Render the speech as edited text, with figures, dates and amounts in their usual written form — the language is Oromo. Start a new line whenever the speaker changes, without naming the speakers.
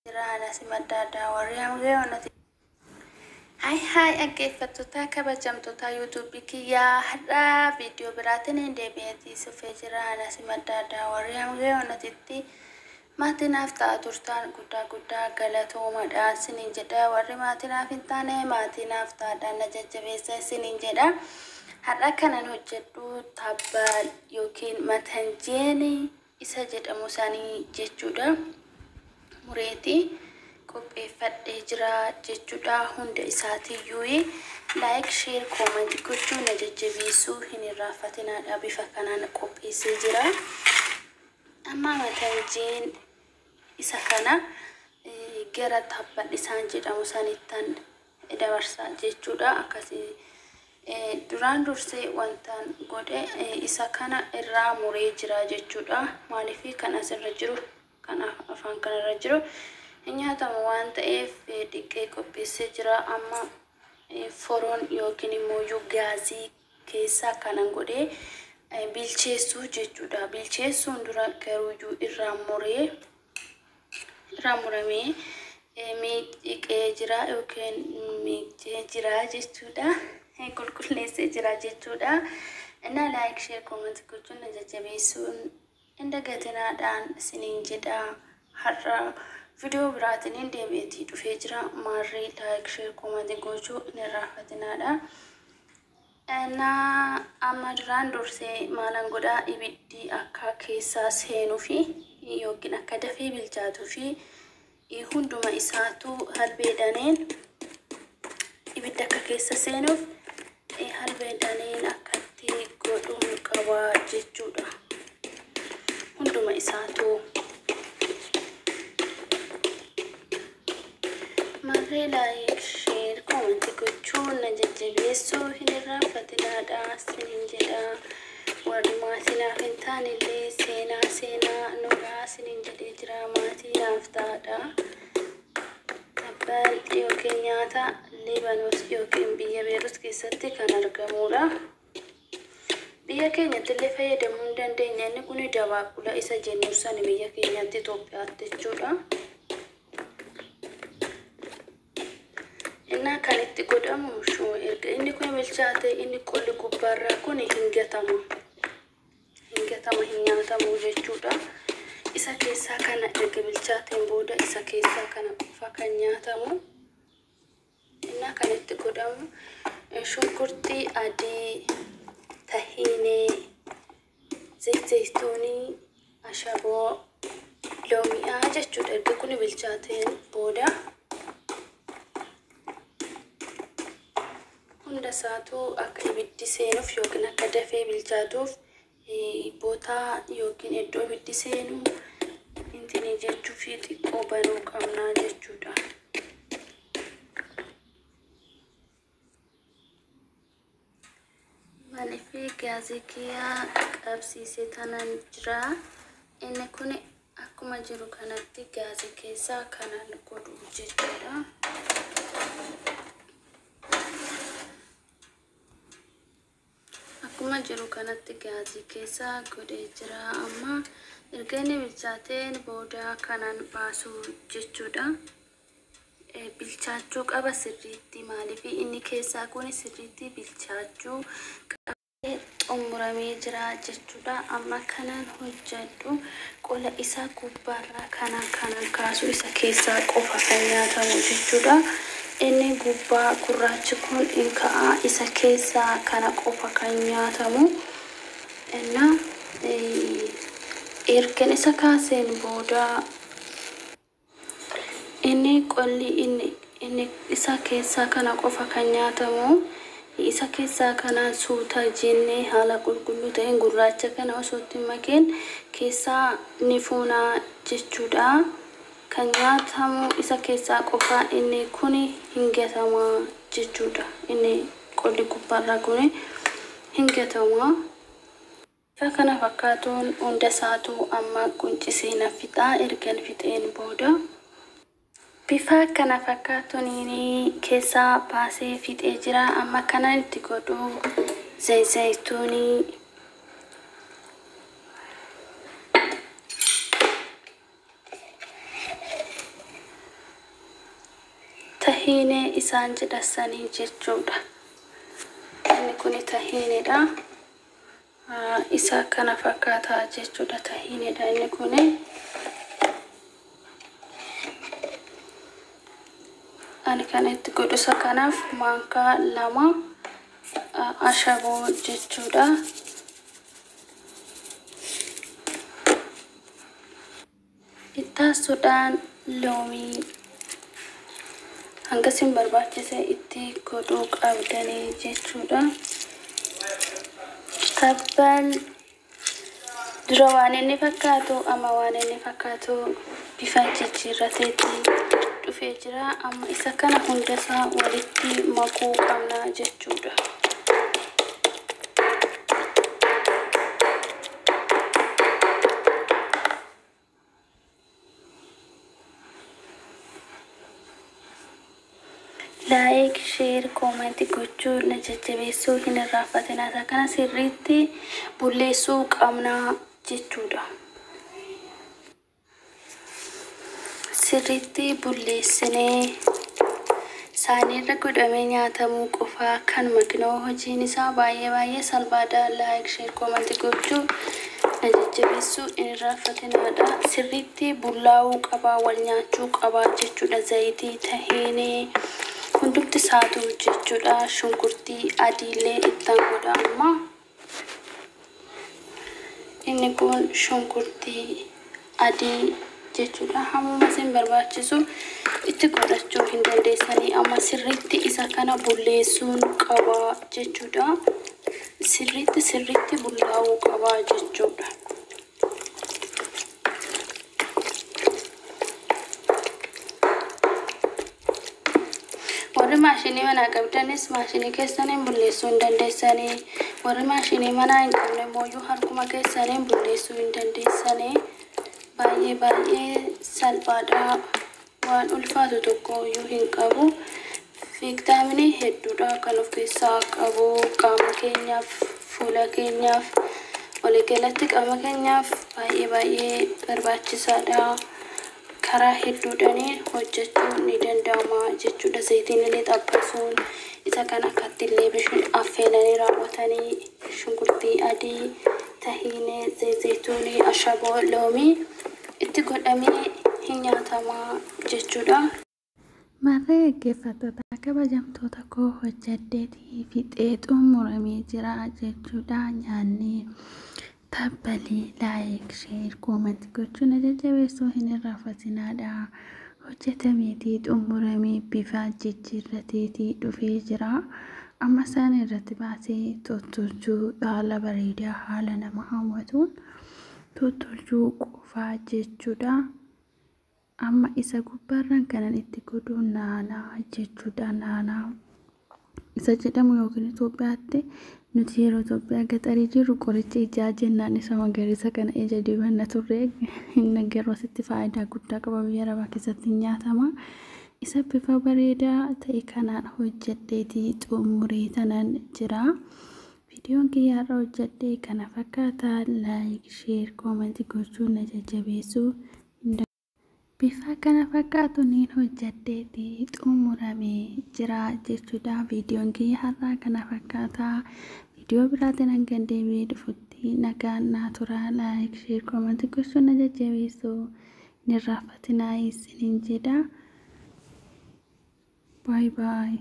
Jira adda addaa warri hamgee onnati. Hai hai, dhaggeeffattoota kabajamtoota yuutuubii kiyyaa, har'a viidiyoo biraatiin hin deebi'eetii sufee jira. Anas madda addaa warri hamgee onnatitti maatii naaf ta'a turtaan guddaa guddaa galatoomadha isiniin jedha. Warri maatii naaf hin taane maatii naaf ta'aadhaan na jajjabeessa isiniin jedha. Har'a kanan hojjedhu tabbaa yookiin matanjeen isa jedhamu sanii jechuudha. Mureetii qopheeffadhee jira jechuudha. Hunda isaatiiyyuu like, share, comment gochuu na jajjabeessuu hin irraanfatinaadha. Bifa kanaan qopheessee jira. Amma matanjeen isa kana gara tabbal isaan jedhamu sanittan dabarsa jechuudha. Akkasii duraan dursee wantaan godhe isa kana irraa muree jira jechuudha. Maaliif kan asirra jiru, kan afaan kanarra jiru hin nyaatamu waan ta'eef dhiqee qopheessee jira. Amma foroon yookiin immoo gaazii keessaa kanan godhee bilcheessuu jechuudha. Bilcheessuun dura garuuyyuu irraa muree, irraa muramee miiqee jira yookiin miicee jira jechuudha. Qulqulleessee jira jechuudha. Innaa like, share, comment gochuun na jajjabeessuun hin dagatinaadhaan isiniin jedha. Har'a viidiyoo biraatiin hin deebi'eetii dhufee jira. Maarree like, share, comment gochuu hin irraanfatinaadha. Innaa amma duraan dursee maalan godhaa? Ibiddi akka keessaa seenuu fi yookiin akka dafee bilchaatuu fi hunduma isaatu halbeedhaneen ibidda akka keessa seenuuf halbeedhaneen akkatti godhuun qaba jechuudha. Hunduma isaatu. Marree like, share, comment gochuun na jajjabeessuu hin irraanfatinaadha isiniin jedha. Warri maatii naaf hin taanellee seenaa seenaa nuraa isiniin jedhee jira, maatii naaf ta'aadha. Tabbal yookiin nyaata Libanos yookiin biyya Beerut keessatti kan argamudha. Biyya keenyatti illee fayyadamuu hin dandeenya. Inni kun dabaaqula isa jennu sani biyya keenyatti Itoophiyaatti jechuudha. Innaa kan itti godhamu erga inni kun bilchaate inni qolli gubbaarraa kun hin gatama. Hin gatama, hin nyaatamu jechuudha. Isa keessaa kana erga bilchaateen booda isa keessaa kana qofa kan nyaatamu. Innaa kan itti godhamu shunkurtii adii, tahiinee, zayituunii, ashaboo, loomi'aa jechuudha. Erga kun bilchaateen booda hunda isaatu akka ibiddi seenuuf yookiin akka dafee bilchaatuuf bootaa yookiin iddoo ibiddi seenu intini jechuu fi xiqqoo banuu qabnaa jechuudha. Maaliif gaazii kiyyaa qabsiisee tanan jira. Inni kun akkuma jiru kanatti gaazii keessaa kanan godhu jechuudha. Akkuma jiru kanatti gaazii keessa godhee jira. Amma erga inni bilchaateen booda kanan baasu jechuudha. Bilchaachuu qaba sirriitti, maaliif inni keessaa kun sirriitti bilchaachuu qaba. Xumuramee jira jechuudha. Amma kanan hojjedhu qola isaa gubbaarraa kanan kanan kaasu, isa keessaa qofa kan nyaatamu jechuudha. Inni gubbaa gurraachi kun hin ka'a, isa keessaa kana qofa kan nyaatamu. Innaa ergan isa kaaseen booda inni qolli inni isa keessaa kana qofa kan nyaatamu, isa keessaa kana suuta jennee haala qulqulluu ta'een gurraacha kana osoo itti hin makeen keessaa ni fuunaa jechuudha. Kan nyaatamu isa keessaa qofa, inni kun hin gatama jechuudha. Inni qolli gubbaarraa kun hin gatama. Bifa kana fakkaatuun hunda isaatu amma quncisee na fixaa. Ergan fixeen booda bifa kana fakkaatuun keessaa baasee fixee jira. Amma kanan itti godhu zayituunii, Tahiinee isaan jedhasanii jechuudha. Inni kun tahiinedha. Isa kana fakkaataa jechuudha tahiinedha inni kun. Ani kan itti godhu isa kanaaf maankaa 2 ashaboo jechuudha. Ittaasuudhaan loomii hanga isin barbaachise itti godhuu qabdanii jechuudha. Tabbal dura waan inni fakkaatu amma waan inni fakkaatu bifa jijjiirrateetti dhufee jira. Amma isa kana hundasaa walitti makuu qabna jechuudha. Like, share, comment gochuu na jajjabeessuu hin irraanfatinaa. Isa kana sirriitti bulleessuu qabna jechuudha. Sirriitti bulleessinee saaniirra godhamee nyaatamuu qofaa kan makinoo hojiin isaa baay'ee baay'ee salphaadha. Like, share, comment gochuu na jajjabeessuu hin irraanfatinaadha. Sirriitti bullaa'uu qabaa, wal nyaachuu qabaa jechuudha. Zayitii tahiinii hundumti isaatu jechuudha. Shunkurtii adiillee ittaan godha amma. Inni kun shunkurtii adii jechuudha. Hammuma isin barbaachisu itti godhachuu hin dandeessanii. Amma sirriitti isa kana bulleessuun qaba jechuudha. Sirriitti sirriitti bullaa'uu qaba jechuudha. Warri maashinii manaa qabdanis maashinii keessaniin bulleessuu hin dandeessanii. Warri maashinii manaa hin qabne immoo harkuma keessaniin bulleessuu hin dandeessanii. Baay'ee baay'ee salphaadha. Waan ulfaatu tokko iyyuu hin qabu. Viitaaminii hedduudha kan of keessaa qabu. Qaama keenyaaf, fuula keenyaaf, waliigalatti qaama keenyaaf baay'ee baay'ee barbaachisaadha. Karaa hedduudhaan hojjechuun ni danda'ama jechuudha. Zayitiin illee xabbasuun isa kan akkatti illee bishaan affeelanii raawwatanii shunkurtii adii, tahiinee, zayituunii, ashaboo, loomii itti godhamee hin nyaatama jechuudha.
Marree dhaggeeffattoota kabajamtoota koo hojjedheetii fixee xumuramee jira jechuudha. Nyaanni tabbalii like, share, comment gochuun na jajjabeessuu hin irraanfatinaadha. Hojjetameetii xumuramee bifa jijjiirrateetii dhufee jira. Amma isaan irratti baasee tottolchuu haala bareedaa haala nama hawwatuun tottolchuu qofaa jechuudha. Amma isa gubbaarraan kanan itti godhu naanaa jechuudha. Naanaa isa jedhamu yookiin Itoophiyaatti nuti yeroo Itoophiyaa gaxarii jirru qoricha ijaa jennaan isa magariisa kana ija dibanna turre hin agarru. Asitti faayidaa guddaa qaba, biyya arabaa keessatti nyaatama. Isa bifa bareedaa ta'e kanaan hojjedheetii xumuree tanan jira. Viidiyoon kiyya har'a hojjedhee kana fakkaata. Like, share, comment gochuun na jajjabeessuu bifa kana fakkaatu niin hojjedheetii xumuramee jira jechuudha. Viidiyoon kiyya har'aa kana fakkaata. Viidiyoo biraatiin hanga deebi'ee dhufutti nagaan naa tura. Like, share, comment gochuun na jajjabeessuu hin irraanfatinaa isiniin jedha. Bye bye.